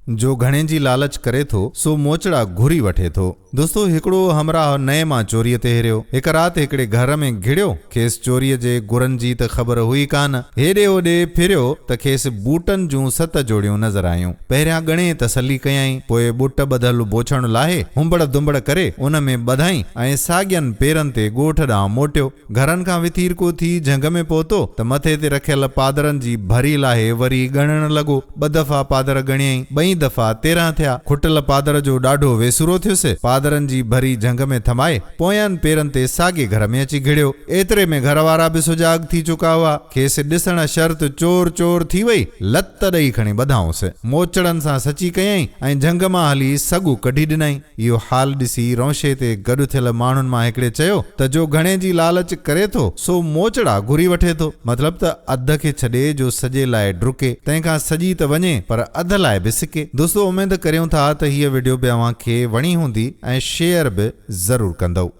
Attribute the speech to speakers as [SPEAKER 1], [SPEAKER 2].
[SPEAKER 1] جو گهڻي جي لالچ ڪري ٿو، سو موچڙا گهري وٺي ٿو. دوستو هڪڙو همراهه نئين مان چوريء تي هريو. هڪ رات هڪڙي گهر ۾ گهڙيو. کيس چوريء جي گرن جي ته خبر هئي ڪانه. هيڏي هوڏي ڦريو ته کيس بوٽن جون ست جوڙيون نظر آيون. پهريان ڳڻي تسلي ڪيائين، پوء ٻٽ ٻڌل بوڇڻ لاهي، هنبڙ دنبڙ ڪري ان ۾ ٻڌائين ۽ ساڳين پيرن تي ڳوٺ ڏانهن موٽيو. گهرن کان وٿيرڪو ٿي جهنگ ۾ پهتو ته مٿي تي رکيل پادرن جي ڀري لاهي وري ڳڻڻ لڳو. ٻه دفعا پادر ڳڻيائين، ٻئي دفعا 13 ٿيا. کٽل پادر جو ڏاڍو ويسورو ٿيس. پادرن جي ڀري جهنگ ۾ ٿمائي، پوين پيرن تي ساڳي گهر ۾ اچي گهڙيو. ايتري ۾ گهر وارا به سجاڳ ٿي چڪا هئا. کيس ڏسڻ شرط چور چور ٿي وئي. لت ڏئي کڻي ٻڌائونس. موچڙن سان سچي ڪيائين ۽ جهنگ مان هلي سڳو ڪڍي ڏنائين. اهو حال ڏسي رونشي تي گڏ ٿيل ماڻهن مان هڪڙي چيو ته جو گهڻي جي لالچ ڪري ٿو، سو موچڙا گهري وٺي ٿو. مطلب ته اڌ کي ڇڏي جو سڄي لاء ڊڪي، تنهن کان سڄي ته وڃي پر اڌ لاء به سڪي. دوستو اميد ڪريون ٿا ته هيء وڊيو به اوهان کي وڻي هوندي ۽ شيئر به ضرور ڪندؤ.